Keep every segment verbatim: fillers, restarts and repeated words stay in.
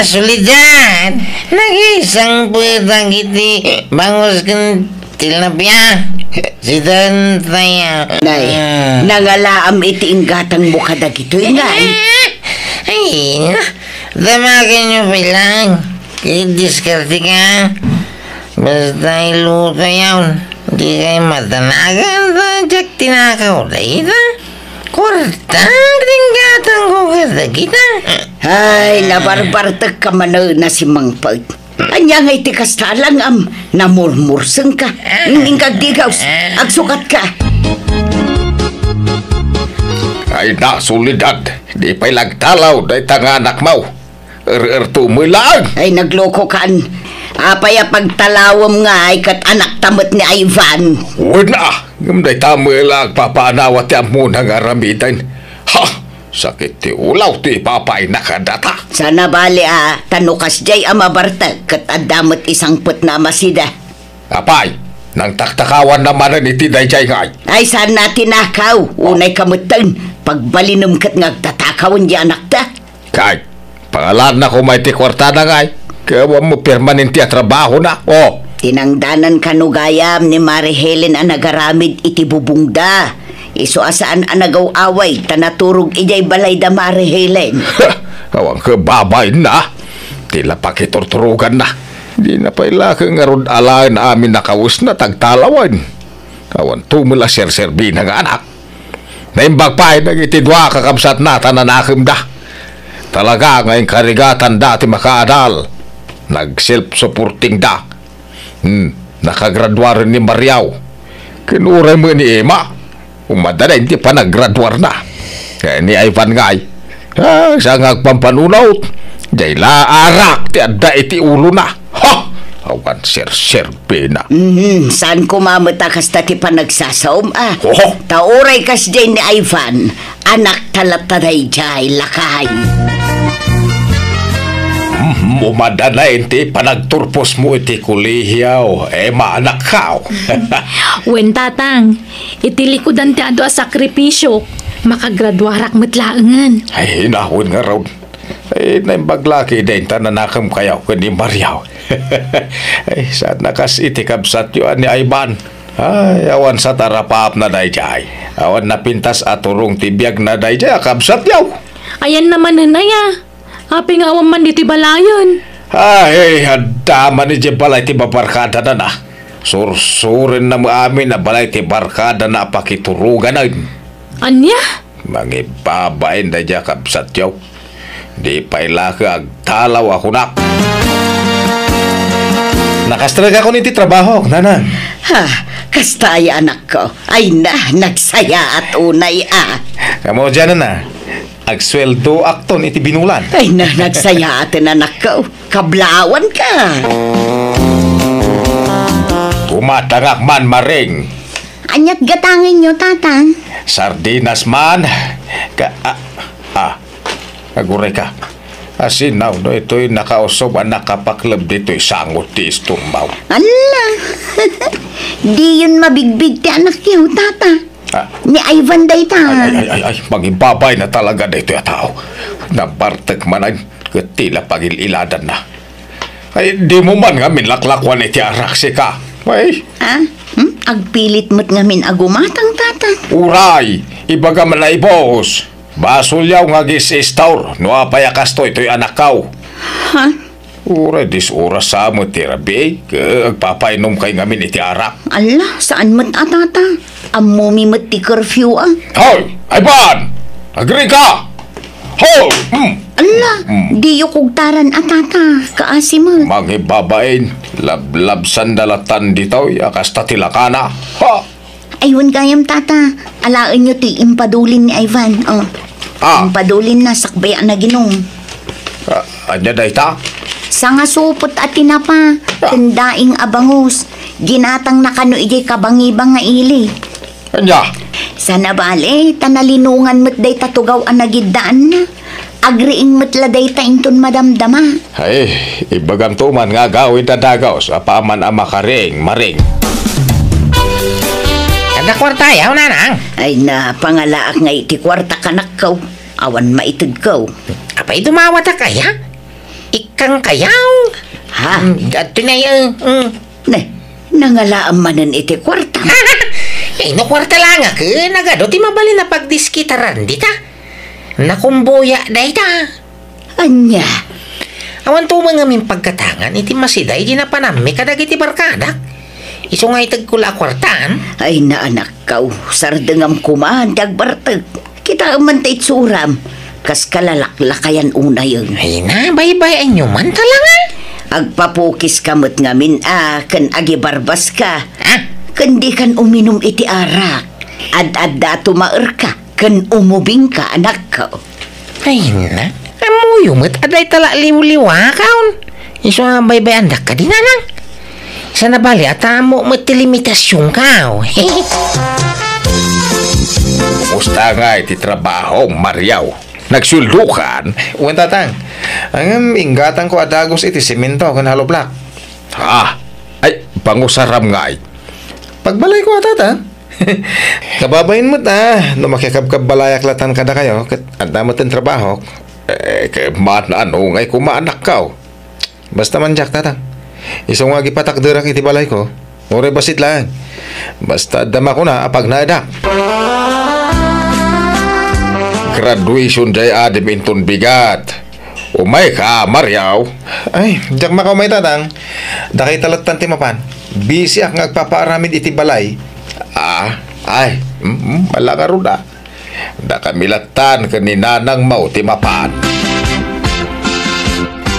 Soledad, nagisangpetak iti bangus ken tilapia. Sida tayo. Nay, nangalaam iti inggatangmo kadagitoy, ngay. Ay, na, damagenyo pay laeng. Ket diskarte ka. Basta iluto yaon. Dikay matanagan ta diak tinakaw dayta. Kuarta, tinggatangko kadagita. Ay, nabarbartekka manen a simmangpet. Ania ngay ti kasta, langam? Namurmursengka. Ingkagdigaws, agsukatka. Ay, na, Soledad, di pay lagtalaw dayta nga anakmo. Er-erto met laeng. Ay, naglokokan. Apay a pagtalawem ngay ket anakta met ni Ivan? Wen a, ngem dayta met la agpapaanawa ti ammona nga aramiden. Ha! Sakit ti ulaw ti ipapainnak a data. Saan a bali a, ta no kasdiay a mabartek ket adda met isangpetna a masida. Apay, nangtaktakawanna manen iti daydiay ngay? Ay, saanna a tinakaw. Unayka metten. Pagbalinem ket nga agtatakawen ti anakta. Kay, pangalaanna koma iti kuartana ngay. Kay awan met permanente a trabahona. O. Tinangdanan kano gayam ni Mare Helen a nagaramid iti bubongda. Isu a saan a nagaw-away ta naturog idiay balayda, Mare Helen. Awan ket babainna. Ti la pakiturturoganna. Dina pay la ket ngarud alaen amin a kawesna ti agtalawen. Awan tumel a serserbina nga anak. Naimbag pay dagiti dua a kakabsatna ta nanakemda. Talaga nga inkarigatanda ti makaadal. Nag-self-supportingda. Hmm, nakagraduaren ni Mariaw. Ken uray met ni Emma, umadda daydi panagraduarna. Ken ni Ivan ngay, ah, saan nga agpampanunot. Diay la arak ti adda iti ulona. Ha! Awan serserbina. Mhm, saan koma met a kasta ti panagsasaom, a? Oho. Ta uray kasdiay ni Ivan, anakta latta daydiay, lakay. Mhm, umadda daydi panagturposmo iti kolehio, Emma, anakko. Wen, Tatang, iti likudan ti adu a sakripisio, makagraduarak met laengen. Ay, inawen ngarud. Ay, naimbag la ketdin ta nanakem kayo ken ni Mariaw. Ay, saan a kas iti kabsatyo a ni Ivan. Ay, awan sa tarapaapna daydiay. Awan napintas a turong ti biagna daydiay a kabsatyo. Ayanna manen aya? Apay nga awan man ditoy balayen? Ay, adda man idiay balay ti babarkadana. Sursurenna met amin a balay ti barkadana a pakituroganen. Ania? Mangibabain daydiay a kabsatyo. Di pay la ket agtalaw a kunak. Nakastrek ako iti trabahok, nanang. Ha, kasta aya, anakko? Ay na, nagsayaat unay a. Kamo diay, nana, agsueldoakton iti binulan. Ay na, nagsayaaten, anakko. Kablawanka. Kumatangak man, Maring. Aniat gatangenyo, Tatang? Sardinas man. Ka, ah, ah, agurayka. Asinaw no itoy nakausob a nakapakleb ditoy sangot ti istorbaw? Alla! Diyon mabigbig ti anakyo, Tata. Ah. Ni Ivan dayta. Ay, ay, ay, ay, mangibabain talaga daytoy a tao. Nabartek manen, ket ti la pagil-iladanna. Ay, dimo man ngamin laklakuan iti arak, sika. Ay. Ah? Hmm? Agpilit met ngamin a gumatang, Tata. Uray, ibagam a naibus. Basolyo nga agis-istor no apay a kastoy toy anakko. Ha? Uray, dis oras sa met ti rabii, ket agpapainomkay ngamin iti arak. Alla, saan met a, Tata? Ammomi met ti curfew a. Hoy, Ivan! Agriingka! Hoy! Mm. Alla, mm, diyo kugtaran a, Tata, kaasi met. Mangibabain, lablabsanda latan ditoy a kasta ti lakana. Ha! Ay, wen gayam, Tata. Alaenyo ti impadulin ni Ivan. Oh. Ah. Impadulin na, sakbay a naginom. Ah, ania dayta? Sangasupot a tinapa, ah, ken daing a bangus. Ginatangna kano idiay kabangibang nga ili. Ania? Saan a bale, ta nalinongan met dayta tugaw a nagiddaanna. Agriing met la dayta inton madamdama. Ay, ibagamto man nga agawid a dagus apaman a makariing, Maring. Adda kuartayo, nanang? Ay na, pangalaak ngay iti kuarta, kanakko. Awan maitedko. Apay dumawatak aya? Ikkang kayaw? Ha? Mm, adtoy nay, eh, mm. Ne, nangalaam manen iti kuarta. Eh, no kuarta la nga ken, nagadu ti mabalin a pagdiskitaran dita. Nakumbuya dayta. Ania? Awan to man ngamin pagkatangan iti masida idi napanammi kadagiti barkadak. Isu nga itegko la a kuartaan. Ay, naanakkaw, sardengam koma ti agbartek. Kitaem man ta itsuram. Kas kalalaklakayan unayen. Ay na, baybay-anyo man talaga. Agpapukiska met ngamin a ken agibarbaska. Ah? Ken dikan uminum iti arak. Ad-adda a tumaerka ken umubingka, anakko. Ay na, ammoyo met a dayta la liwliwakaon. Isu a baybay-andak kadi, nanang. Sana bali a tammo met ti limitasionkaw. Kumusta ngay ti trabaho, Mariaw? Nagsueldokan? Wen, tatang. Ngem inggatanko a dagus iti semento ken hollow block. Ha? Ay, pangusaram ngay. Pagbalayko a, tatang. Kababain met a, no makikabkabalayak latan kadakayo, ket adda met ti trabahok. Eh, ket maan-ano ngay koma, anakko. Basta man diak, tatang. Isu nga agipatakderak iti balayko. Uray bassit laeng. Basta adda makuna a pagnaedak. Graduation diay adim inton bigat. Umayka, Mariaw. Ay, diak makaumay, tatang. Dakayta lattan ti mapan. Busyak nga agpapaaramid iti balay. Ah, ay, mm, mm, ala ngarud a. Dakami lattan ken ni nanangmo ti mapan.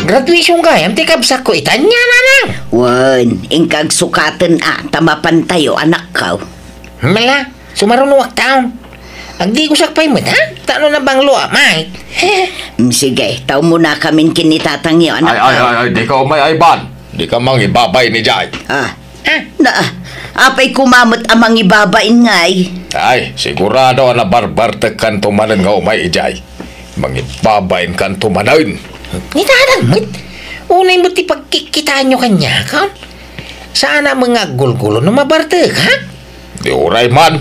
Graduation gayam ti kabsatko ita, ania, nanang? Wen, inka agsukaten a, ta mapantayo, anakko. Mala, sumarunoak taon. Agdigosak pay met, ha? Ta no nabanglo a, mait. Mm, sige, ta umunakamin ken ni tatangyo, anak. Ay, ay, ay, ay, dika umay, Ivan. Dika mangibabain idiay. Ah. Ah. Na, apay koma met a mangibabain ngay? Ay, sigurado a nabarbartekkanto manen nga umay idiay. Mangibabainkanto manen. Ni tatang met. Unay met ti pagkikkitaanyo kaniak, ha? Saan a met nga aggulgulo no mabartek, ha? Di uray man.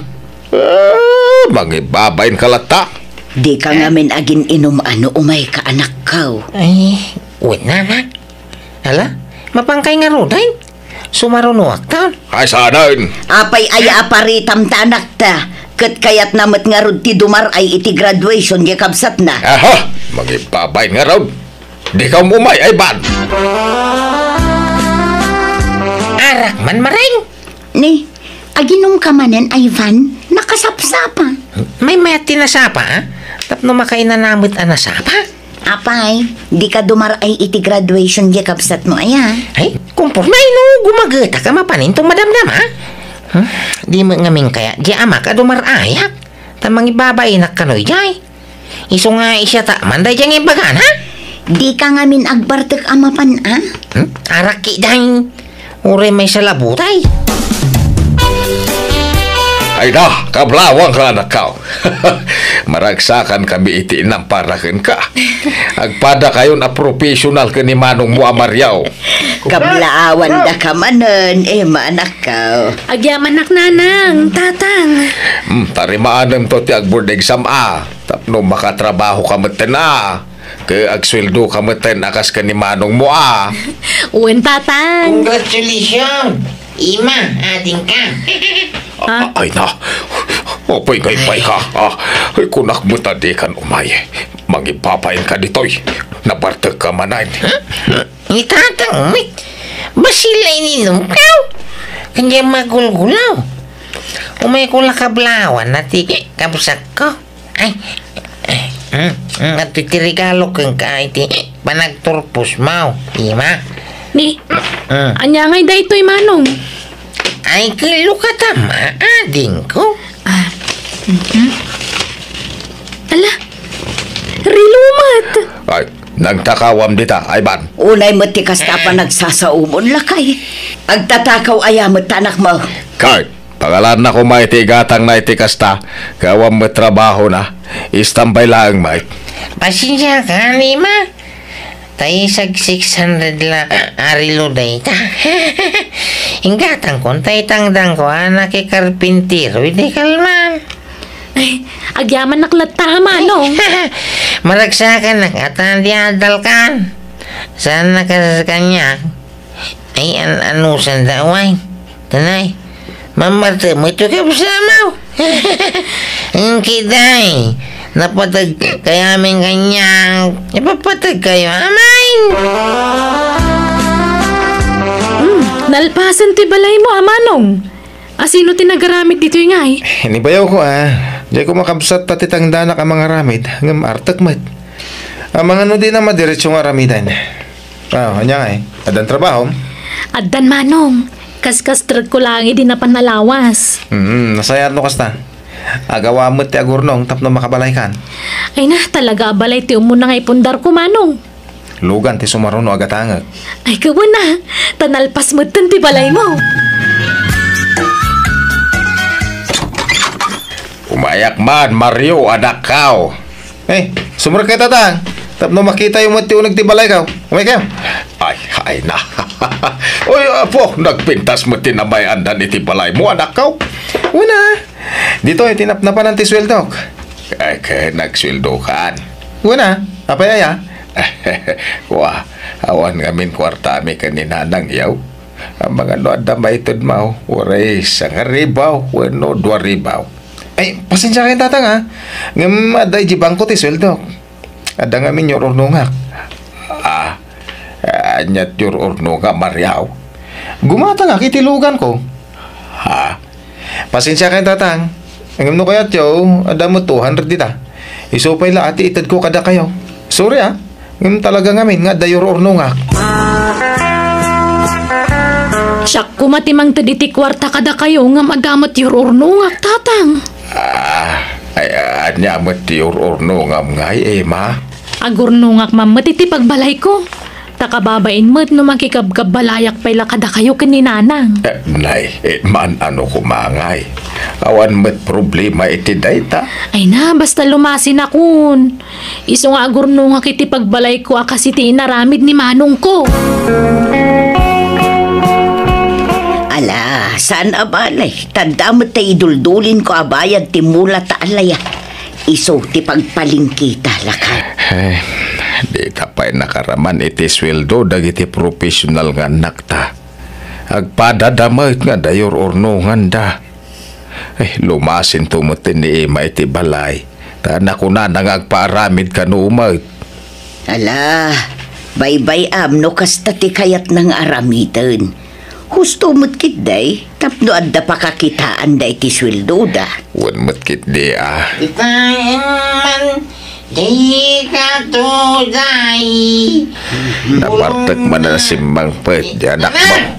Eh, mangibabainka latta. Dika ngamin agin-inum a no umayka, anakko. Ay, wen, anak. Ala, mapankay ngaruden? Sumarunoak taon. Ay, saanen? Apay aya a paritam ta, anakta? Ket kayatna met ngarud ti dumar-ay iti graduation diay kabsatna. Aha! Mangibabain ngarud. Dika umay, Ivan. Arak man, Maring. Ni, aginumka manen, Ivan? Nakasapsapa. Maymayat ti nasapa, a? Tapno makainana met a nasapa? Apay, dika dumar-ay iti graduation diay kabsatmo aya? Ay, kumpurnay no gumagetak a mapanen ti madamdama. Hmm? Di met ngamin kayat diay amak a dumar-ayak. Ta mangibabainak kano idiay. Isu nga siak man daydiay nga imbagana. Dika ngamin agbartek a mapan, a? Hmm? Arak ketdin. Uray maysa la butay. Ay na, kablaawanka, anakko. Maragsakankami iti inam para kenka. Agpadakayon a professional ken ni manongmo a Mariaw. Kablaawandaka manen, Emma, anakko. Agyamanak, nanang, tatang. Hmm, tarimaanemto ti agboard exam a. Tapno makatrabahoka metten a, ket agsueldoka metten a kas ken ni manongmo a. Wen, tatang. Congratulations, Emma, adingka. Ha? A-, ay na. Apay nga impaayka? Ah, ay, kunak met a dikan umay. Mangibabainka ditoy. Nabartekka manen. Ni tatang met. Bassit la ininumko. Kanya magulgulaw. Umayko la kablaawan a ti kabsatko. Ay, eh, mm, mm, adtoy ti regalo kenka iti panagturposmo, Emma. Ni, mm, ania ngay daytoy, manong? Ay, kello ka ta, adingko. Ah, mhm. Ala, relo met. Ay, nagtakawam dita, Ivan. Unay met ti kasta a panagsasaomon, lakay. Agtatakaw aya met ta anakmo? Kay, Pangalaanna koma iti igatangna iti kasta, ket awan met trabahona. Istambay laeng, Mike. Pasensiaka, Emma. Ta isag six hundred la a relo dayta. Inggatangkon ta itangdanko a nakikarpintero idi kalman. Ay, agyamanak latta, manong. Maragsakanak a ta di adalkan. Saan na kas kaniak? Ay, an-, anusanda, way? Tanay, mamartem ito kabsamaw. Engki, day, napateg kayo amin kaniak. Ipapateg kayo amin. Hmm, nalpasen ti balay mo, Amanong. Asino ti nagaramid ditoy ngay? Ni bayaw ko, ah. Diay ko makabsat ta ti tangdanak a mangaramid, ngem artek met. Amangan no dina madiretso nga aramiden. Ah, ania ngay? Addan trabahom? Addan, Manong. Kaskastrekko laeng idi napan a lawas. Hmm, nasayaat no kasta. Agawa met ti agurnong tapno makabalaykan. Ay na, talaga a balay ti umuna nga ipundarko, Manong. Lugan ti sumaruno a gatangek. Ay, kawen a, ta nalpas metten ti balaymo. Umayak man, Mario, anakkaw. Eh, sumrekkayo, Tatang. Tapno makitayo met ti uneg ti balaykaw. Umaykayo. Ay, ay na. Oy, apo, nagpintas met ti namay-andan iti balaymo, anakkaw. Wen a. Ditoy, tinapnapanan ti sueldok. Ay, ket nagsueldokan. Wen a, apay aya? Kua, awan ngamin kuartami ken ni Nanang, yaw. Amangan no adda maitedmo, uray sangaribu wenno duaribu. Ay, pasensiakayon, Tatang, a. Ngem adda idiay bangko ti sueldok. Adda ngamin ur-urnongak. Ah, ania ti ur-urnongam, Mario? Gumatangak iti luganko. Ha? Pasensiakayon, Tatang. Ngem no kayatyo, adda met two hundred dita. Isu pay la a ti itedko kadakayo. Sorry, a. Ngem talaga ngamin nga adda ur-urnongak. Siak koma ti mangted iti kuarta kadakayo ngem adda met ur-urnongak, Tatang. Ah, ay, ania met ti ur-urnongam ngay, Emma? Agurnongak man met iti pagbalayko. Ta kababain met no makikabkabbalayak pay la kadakayo ken ni Nanang. Eh, nay, eh, maan-ano koma ngay. Awan met problema iti dayta. Ay na, basta lumasinakon. Isu nga agurnongak iti pagbalayko a kas iti inaramid ni manongko. Ala, saan a balay. Ta adda met ti iduldulinko a bayad ti mula ta alaya. Isu ti pagpalengketa, lakay. Eh, dita pay nakaraman iti sueldo dagiti professional nga annakta. Agpadada met nga adda ur-urnonganda. Eh, lumasinto met ni Emma iti balay. Ta nakunana nga agpaaramid kano met. Ala, baybay-am no kasta ti kayatna nga aramiden. Husto met ketdi, tapno adda pakakitaanda iti sueldoda. Wen met ketdi, a. Itaen man, dika tuday. Nabartek man a nasimmangpet, di anakmo.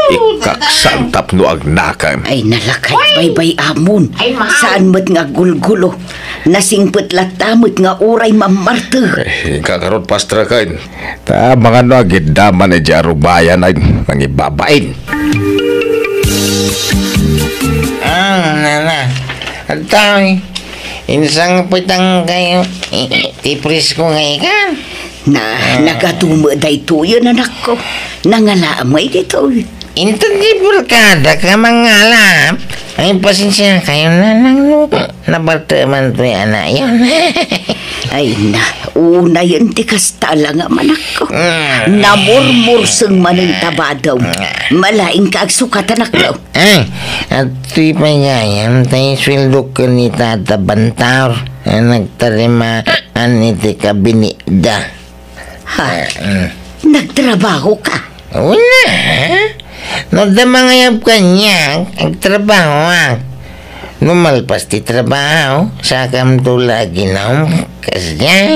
Ikaksan tapno agnakem. Ay, nalakay, baybay-amon. Ay, mahal. Saan met nga agulgulo? Nasingpet latta met nga uray mammartek. Eh, inka ngarud, pastreken. Ta, amangan no agiddaman idiay arubayan a nangibabain. Ah, nana. Adtoy. Insangpetankayo ti presko nga ikan. Na, nagadu met daytoyen, anakko. Nangala met ditoy. Inted ti barkada ka mangala. Ay, pasensiakayo, Nanang, no nabarteman toy anakyo. Ay na, unayen ti kasta la nga manakko. Mm. Namurmurseng manen ta badom. Mm. Malaing ka agsukat, anakko. Ay, adtoy pay gayam tay sueldok ken ni Tata Bantaur a nagtarimaan iti kabinetda. Ha? Eh, mm. Nagtrabaho ka? Wen a, ha? No adda mangayab kaniak, agtrabahoak. No malpas ti trabaho, sakamto la aginum. Kasdiay.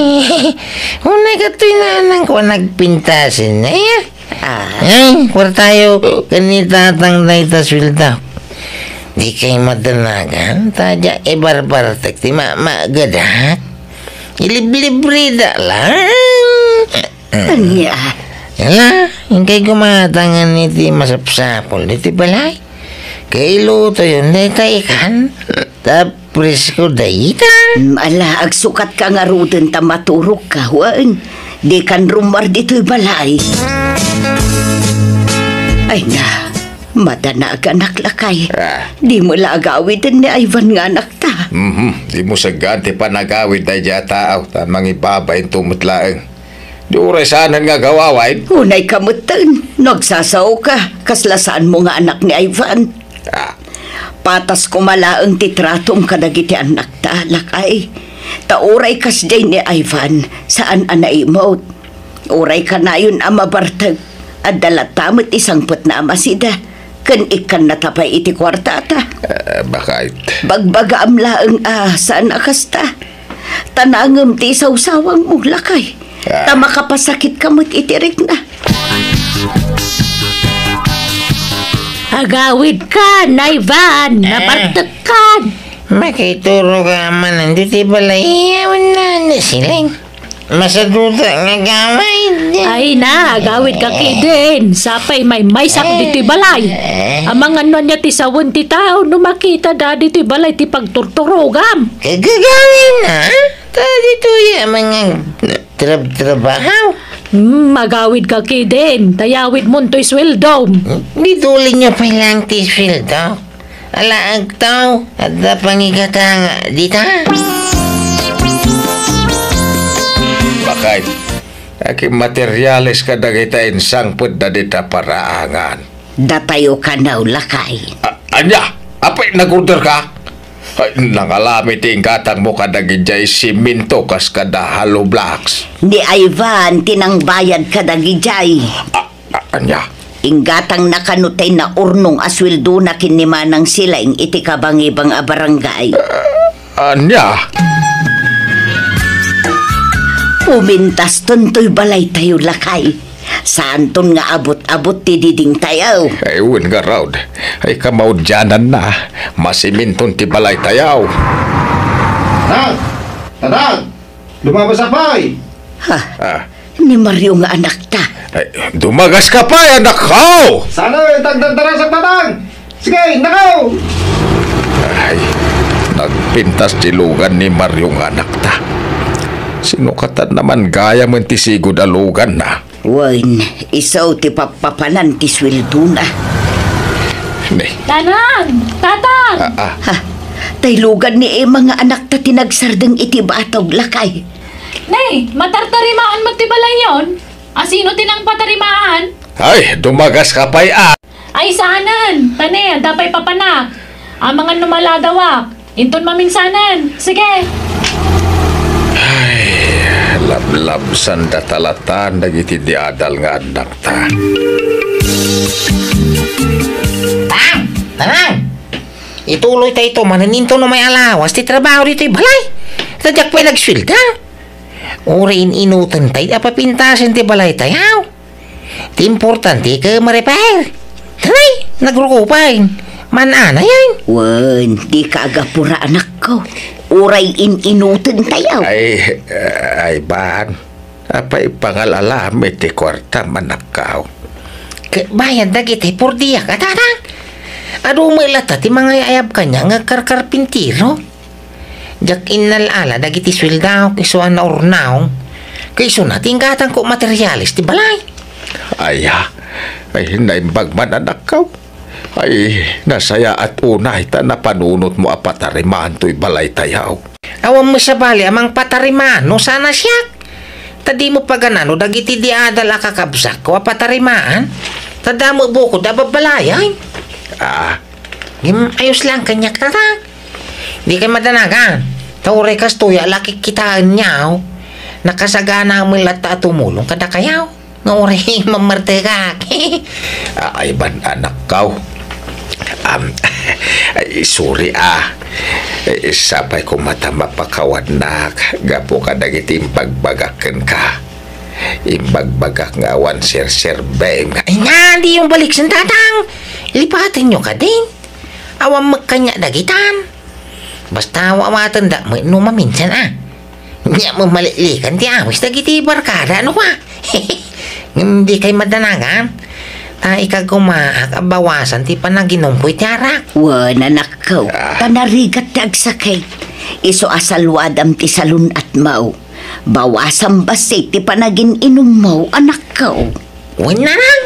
Unay katoy nanangko a nagpintasen, aya? Ah. Ay, kuartayo ken ni Tatang dayta sueldo. Dikay madanagan, ta dia ibarbartek ti mamagadak. Iliblibrida lang. Ania? Ala, inkay gumatangan iti masapsapul iti balay. Kailutoyon dayta ikan. Ta presko dayta. Mm, ala, agsukat ka ngaruden ta maturog ka, wen. Dikan rummuar ditoy balay. Ay na, madanaganak, lakay. Ah. Dimo la agawiden ni Ivan nga anakta. Mhm, dimo saggaan ti panagawid daydiay a tao, ta mangibabain to met laeng. Di uray saanen nga agaw-awayen? Unayka metten, no agsasaoka, kasla saanmo nga anak ni Ivan. Ah. Patas koma laeng ti tratom kadagiti annakta, lakay. Ta uray kasdiay ni Ivan, saan a naimut. Uray kanayon a mabartek, adda latta met ti sangpetna a masida, ken ikkannata pay iti kuartata. Ah, bakit? Bagbagaam laeng a saan a kasta. Ta nangem ti isawsawangmo, lakay. Ah. Ta makapasakitka met iti rikna. Agawidkan, Ivan, eh, nabartekkan. Makituro ka man ditoy balay, awan na, na siling. Masaduda nga agawid. Ay na, agawidka kidin. Sapay maymaysak ditoy balay. Eh. Amangan no ania ti sawen ti tao no makitada ditoy balay ti pagturturogam. Kagagawin na? Ta ditoy a mga trab-trabaho. Hmm, agawidka kidin. Tayawidmon toy sweldom. Ditoy nia pay lang ti sweldo. Ala, agtaw, adda pangigaka nga dita? Bakit? Akin materiales kadagita insangpetda dita paraangan. Datayo kano, lakay. A-, ania? Apay, nag-order ka? Ay, nangalami ti inggatangmo kadagijay siminto kas kada hollow blocks. Ni Ivan ti nangbayad kadagijay. A-, a-, ania? Inggatangna kano tay naurnong a sueldona ken ni Manang Silaing iti kabangibang a barangay. A-, ania? Pumintaston toy balaytayo, lakay. Saanton nga abut-abut ti didingtayo. Ay, wen ngarud. Ay, kamaudiananna. Masiminton ti balaytayo. Tatang! Tatang! Dumagaska pay! Ha? Ah. Ni Mario nga anakta. Ay, dumagaska pay, anakko! Saan a, tagdardarasak, Tatang! Sige, nakaw! Ay, nagpintas ti lugan ni Mario nga anakta. Sinukatan naman gayam ti sigud a luganna. Wen, isu ti pappapanan ti sueldona. Ne. Nanang! Tatang! Ah, ah. Ha? Tay lugan ni Emma nga anakta ti nagsardeng iti batog, lakay. Ne, matartarimaan met ti balayyon. A, sino ti nangpatarimaan? Ay, dumagaska pay a. Ay, saanen. Ta ne, adda pay papanak. Amangan no maladawak. Inton maminsanen. Sige. Ay, lablabsanda talatan dagiti diadal nga annakta. Tang! Tanang! Ituloyta ito manen inton umay a lawas ti trabaho ditoy balay. Ta diak pay nagsuelda. Uray in-inutentayo a papintasen ti balaytayo. Ti importante ket ma-repair. Tanay, nagruko pay. Man-anayen. Wen, dika agapura, anakko. Uray in-inutentayo. Ay, ay, ban. Apay pangal-alamit ti kuartam, anakko? Ket bayad dagiti purdiak, a, Tatang. Adu met latta ti mangay-ayab kaniak nga agkarkarpintero. Diak innal-ala dagiti sueldaok isu a naurnaw. Ket isuna ti inggatangko materiales ti balay. Aya, ay, naimbag man, anakko. Ay, nasayaat unay ta napanunotmo a patarimaan toy balaytayo. Awan met sabali a mangpatarimaan no saan a siak. Ta dimo paganano dagiti diadal a kakabsatko a patarimaan. Ta damo bukod a babbalayay. Ah. Ngem ayos lang kaniak, Tatang. Dikay madanagan. Ta uray kastoy a la kikkitaenyo, nakasagana met latta a tumulong kadakayo. Nga uray mammartekak. Ay, ban, anakko. Am, ay, sorry, a. Eh, sapay koma ta mapakawannak gapu kadagiti imbagbagak kenka. Imbagbagak nga awan serserbem nga, ay nga, diyo baliksen, Tatang. Lipatenyo kadin. Awan met kaniak dagitan. Basta awa-, awatenda met no maminsan, a. Nia met maliklikan ti awis dagiti barkada, no kua? Ngem dikay madanagan. Ta ikagumaak a bawasan ti panaginumko iti arak. Wen, anakko, ah, ta narigat ti agsakit. Isu a saluadam ti salun-atmo. Bawasam bassit ti panagin-inummo, anakko. Wen, nanang!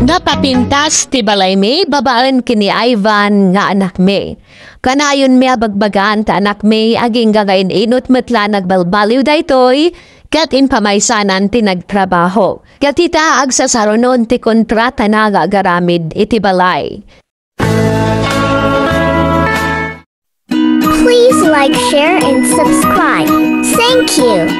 Napapintas ti balaymi babaen ken ni Ivan nga anakmi. Kanayonmi a bagbagaan ta anakmi, agingga nga in-inut met la nagbalbaliw daytoy, ket impamaysanan ti nagtrabaho. Ket ita, agsasarunon ti kontratana nga agaramid iti balay. Please like, share, and subscribe. Thank you.